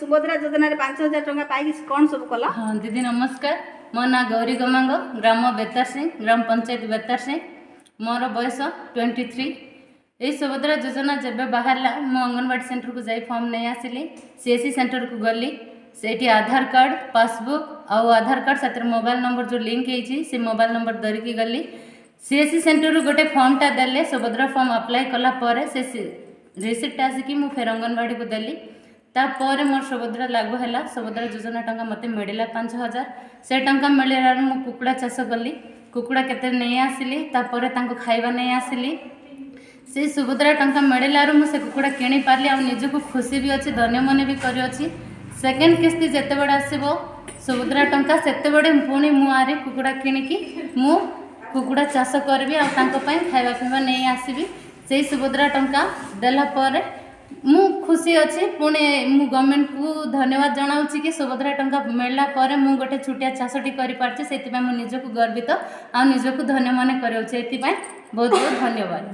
ସୁଭଦ୍ରା ଯୋଜନାରେ 5000 ଟଙ୍କା ପାଇକି କ'ଣ ସବୁ କଲ? ହଁ ଦିଦି, ନମସ୍କାର। ମୋ ନାଁ ଗୌରୀ ଗମାଙ୍ଗ, ଗ୍ରାମ ବେତାରସିଂ, ଗ୍ରାମ ପଞ୍ଚାୟତ ବେତାରସିଂ। ମୋର ବୟସ 23। ଏଇ ସୁଭଦ୍ରା ଯୋଜନା ଯେବେ ବାହାରିଲା, ମୁଁ ଅଙ୍ଗନବାଡ଼ି ସେଣ୍ଟରକୁ ଯାଇ ଫର୍ମ ନେଇ ଆସିଲି। ସିଏସ୍ସି ସେଣ୍ଟରକୁ ଗଲି। ସେଇଠି ଆଧାର କାର୍ଡ଼, ପାସବୁକ୍ ଆଉ ଆଧାର କାର୍ଡ଼ ସାଥିରେ ମୋବାଇଲ ନମ୍ବର ଯେଉଁ ଲିଙ୍କ ହେଇଛି, ସେ ମୋବାଇଲ ନମ୍ବର ଧରିକି ଗଲି। ସିଏସ୍ସି ସେଣ୍ଟରରୁ ଗୋଟେ ଫର୍ମଟା ଦେଲେ। ସୁଭଦ୍ରା ଫର୍ମ ଆପ୍ଲାଏ କଲା ପରେ ସେ ରିସିପ୍ଟ ଆସିକି ମୁଁ ଫେର ଅଙ୍ଗନବାଡ଼ିକୁ ଦେଲି। ତାପରେ ମୋର ସୁଭଦ୍ରା ଲାଗୁ ହେଲା। ସୁଭଦ୍ରା ଯୋଜନା ଟଙ୍କା ମୋତେ ମିଳିଲା 5000। ସେ ଟଙ୍କା ମିଳିଲାରୁ ମୁଁ କୁକୁଡ଼ା ଚାଷ କଲି। କୁକୁଡ଼ା କେତେ ନେଇ ଆସିଲି, ତାପରେ ତାଙ୍କୁ ଖାଇବା ନେଇ ଆସିଲି। ସେଇ ସୁଭଦ୍ରା ଟଙ୍କା ମିଳିଲାରୁ ମୁଁ ସେ କୁକୁଡ଼ା କିଣିପାରିଲି ଆଉ ନିଜକୁ ଖୁସି ବି ଅଛି, ଧନ୍ୟ ମନେ ବି କରିଅଛି। ସେକେଣ୍ଡ କିସ୍ତି ଯେତେବେଳେ ଆସିବ ସୁଭଦ୍ରା ଟଙ୍କା, ସେତେବେଳେ ପୁଣି ମୁଁ ଆରି କୁକୁଡ଼ା କିଣିକି ମୁଁ କୁକୁଡ଼ା ଚାଷ କରିବି ଆଉ ତାଙ୍କ ପାଇଁ ଖାଇବା ପିଇବା ନେଇ ଆସିବି। ସେଇ ସୁଭଦ୍ରା ଟଙ୍କା ଦେଲା ପରେ ମୁଁ ଖୁସି ଅଛି। ପୁଣି ମୁଁ ଗଭର୍ଣ୍ଣମେଣ୍ଟକୁ ଧନ୍ୟବାଦ ଜଣାଉଛି କି ସୁଭଦ୍ରା ଟଙ୍କା ମିଳିଲା ପରେ ମୁଁ ଗୋଟେ ଛୋଟିଆ ଚାଷଟି କରିପାରିଛି। ସେଥିପାଇଁ ମୁଁ ନିଜକୁ ଗର୍ବିତ ଆଉ ନିଜକୁ ଧନ୍ୟ ମନେ କରାଉଛି। ଏଥିପାଇଁ ବହୁତ ବହୁତ ଧନ୍ୟବାଦ।